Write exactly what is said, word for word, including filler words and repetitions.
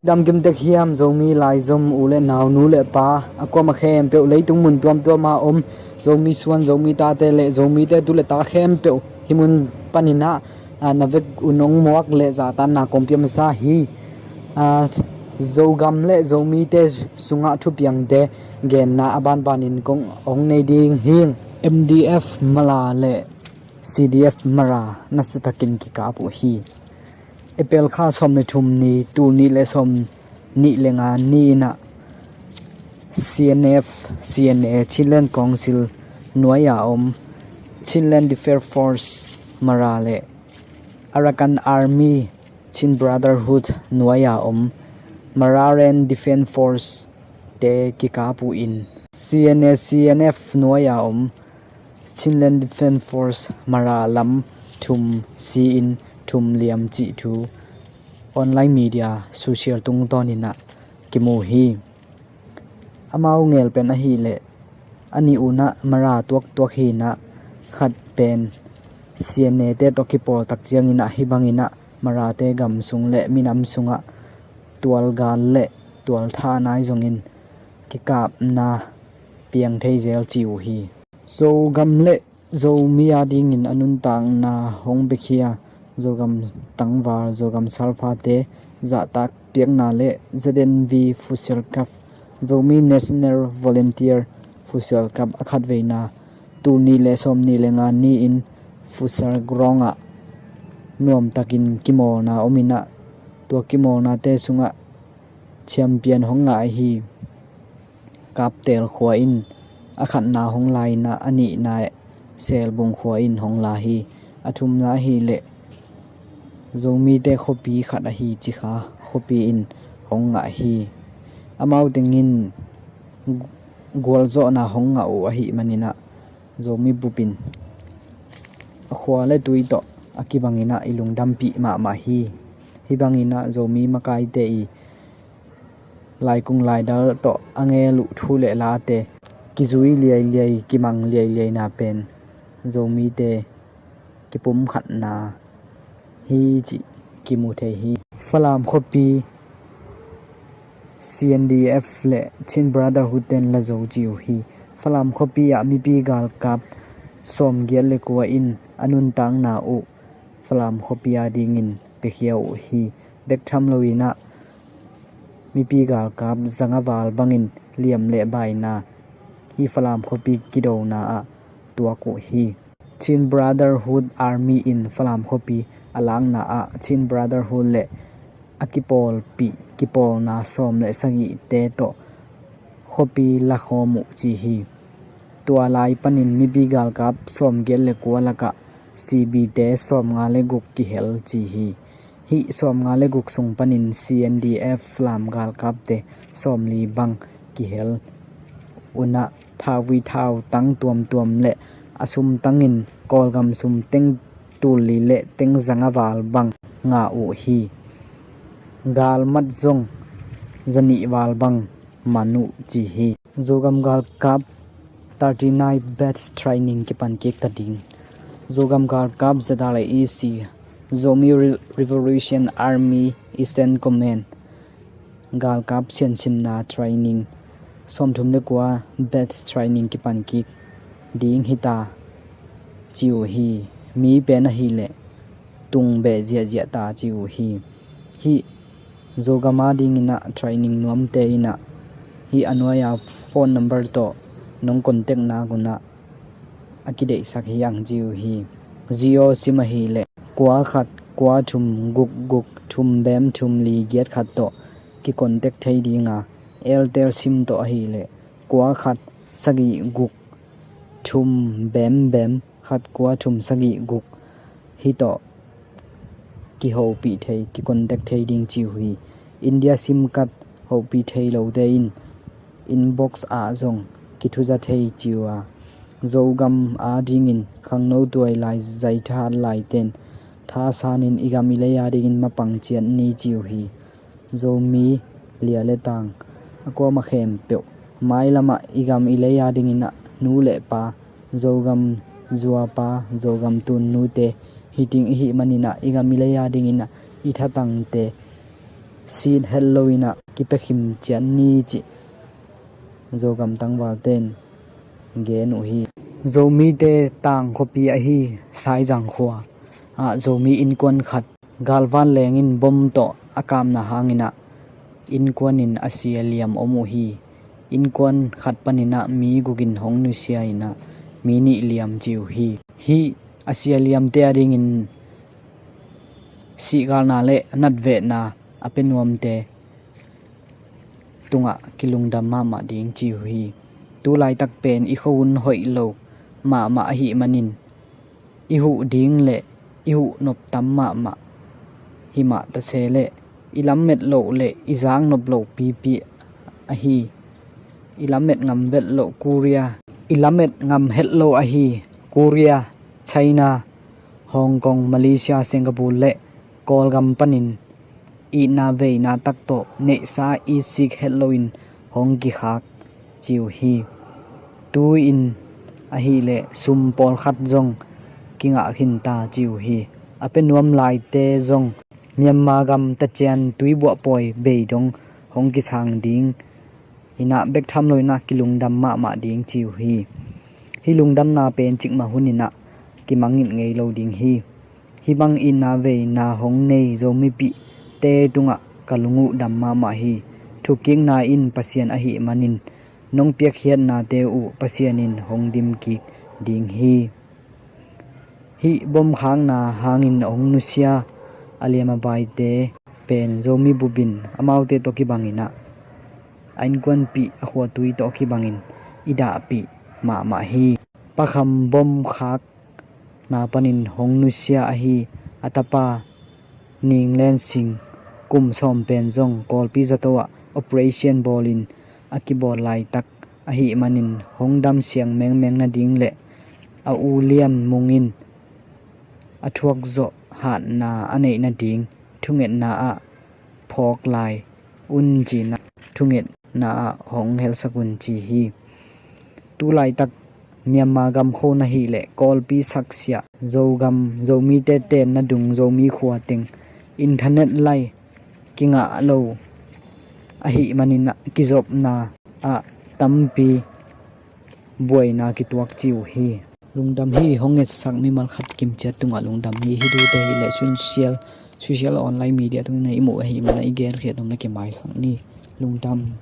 Dam kim tek hiam, Zomi laizom u le nau, nu le pa, a kuama khempeuh, leitung mun tuamtuama om Zomi suan, Zomi tate le Zomite tu le ta khempeuh hih mun paninah, a, na vek un hong muak le zahtakna kong pia masa hi. A, Zogam le Zomite sungah thupiangte genna a banbanin kong hong nei ding hi. M D F Mara le C D F Mara nasatakin kikap uh hi. April kha sawm le thum ni, tul nih le sawm nih le nga ni inah C N F, C N A, Chinland Council nuai-a om Chinland Defense Force Mara le Arakan Army, Chin Brotherhood nuai-a om Mararan Defense Force te kikap uh in, C N A, C N F nuai-a om Chinland Defense Force Mara lam thum si-in thum liam cih thu online media social tungtawninah kimu hi. Amau ngel pen ahileh a nih unah Mara tuaktuak hinah, khat pen C N A te tawh kipawl tak cianginah hih banginah Marate gam sung le minam sungah tualgal le tualtha nai zongin kikapna piang thei zel ci uh hi. Zogam le Zomi adingin a nuntakna hong biakhia Zogam tangval, Zogam salphate zahtak piakna le Z N V Futsal Cup, Zomi National Volunteer Futsal Cup a khatveina tul nih le sawm nih le nga ni-in Futsal ground ah nuamtakin kimawlna ominah, tua kimawlnate sungah champion hong ngah hi. Kaptel khua in a khatna hong la inah, a nihna Selbung khua in hong la hi. A thumna ahileh Zomite khuapi khat ahi Cikha khuapi in hong ngah hi. Amau tengin gu-, gualzawhna hong ngah uh ahih maninah Zomi bupin a khua le tui tawh a kibanginah i lungdampih mahmah hi. Hih banginah Zomi makaite i laikung laidal tawh a ngel uh thu le late kizui liailiai, kimang liailiaina pen Zomite kipumkhatna hi cih kimu thei hi. Falam khuapi C N D F le Chin Brotherhood ten la zo ci uh hi. Falam khuapi ah mipi galkap sawmgiat le kua in a nuntakna uh Falam khuapi adingin piakhia uh hi. Bek tham loinah mipi galkap zanga val bangin liam le baina hi Falam khuapi kidona ah tuak uh hi. Chin Brotherhood Army in Falam khuapi a lakna ah Chin Brotherhood le a kipawlpih kipawlna sawm le sagihte tawh khuapi lakhawm uh ci hi. Tua lai panin mipi galkap sawmgiat le kua lakah C B te sawmnga le guk kihel ci hi. Hih sawmnga le guk sung panin C N D F Falam galkapte sawmli bang kihel unah, thauvui thautang tuamtuam le a sumtangin Kawlgam sum teng tul li le teng zanga val bang ngah uh hi. Galmat zong zanih val bang man uh ci hi. Zogam galkap thirty nine batch training kipan kik ta ding. Zogam galkap Z R A E C, Zomi Re-, Revolution Army Eastern Command galkap siansimna training sawmthum le kua batch training kipan kik ding hita ci uh hi. Mi pen ahileh tung beh ziahziah ta ci uh hi. Hih Zogam adinginah training nuamte inah hih a nuai-a phone number tawh nong contact nak unah a kideihsak hi ang ci uh hi. Zio sim ahileh kua khat kua thum guk guk thum bem thum li giat khat tawh kicontact thei dinga, Airtel sim tawh ahileh kua khat sagih guk thum bem bem khat kua thum sagih guk hih tawh kihopih thei, kicontact thei ding ci uh hi. India sim card hopih thei lote in inbox ah zong kithuza thei ci uh a, Zogam adingin khangno tuai lai, zaithat laiten thasanin i gam i lei adingin mapang ciat ni ci uh hi. Zomi lia le tang a kuama khempeuh, mailamah i gam i lei adinginah nu le pa, Zogam zuapa, Zogam tunnute hi ding i hih maninah i gam i lei adinginah i thatangte sit het loin ah kipia khim ciat ni cih Zogam tangvalte in gen uh hi. Zomite tang khuapi ahi Saizang khua ah Zomi innkuan khat galvan leng in bom tawh a kapna hangin ah innkuan in a sia liam om uh hi. Innkuan khat panin ah mi guk in hong nusia in ah mi nih liam ci uh hi. Hih a sia liamte a dingin sihgalna le natvetna a pia nuamte tungah kilungdam mahmah ding ci uh hi. Tu laitak pen i khuahun hoih lo mahmah ahih manin i huh ding le i huh nop tam mahmah, himah ta se le i lamet loh le i zak nop loh pipi ahi. I lamet ngam vet loh Korea, i lamet ngam het lo ahi Korea, China, Hong Kong, Malaysia, Singapore le Kawlgam panin itna veina tak tawh neihsa itsik het loin hong kikhak ci uh hi. Tu-in ahih leh sum pawlkhat zong kingah khin ta ci uh hi. A pia nuam laite zong Myanmar gam tacian tuibuah pawi bei dong hong kisang ding in ah bek tham loin ah kilungdam mahmah ding ci uh hi. Hih lungdamna pen cikmah hun in ah kimangngilh ngei lo ding hi. Hih bang itna veina hong nei Zomipihte tungah ka lung uh dam mahmah hi. Thukikna in Pasian ahih manin nong piakkhiatnate uh Pasian in hong dimkik ding hi. Hih bomkhakna hangin hong nusia a liam a baite pen Zomi bupin amaute tawh kibangin ah a innkuanpih a khuatui tawh kibangin i dahpih mahmah hi. Pakham bomkhakna panin hong nusia ahi a tapa Ning Len Sing kum sawm pen zong Kawlpi zato ah operation bawlin a kibawl laitak ahih manin hong dam siang mengmeng nading le a u Lian Mung in a thuakzawh hatna a neih nading thungetna ah phawk lai un ci-in ah thungetna ah hong helsak un ci hi. Tu laitak Myanmar gam kho na hih leh Kawlpi saksiah Zogam Zomite tenna dung Zomi khua teng internet lai kingah lo ahih manin ah kizopna ah tampi buaina kituak ci uh hi. Lungdam hi. Hong etsak mimal khat kimciat tungah lungdam hi. Hih thute hi leh social, social online media tungin i muh ahih manin i genkhiat nopna kimaisak ni. Lungdam.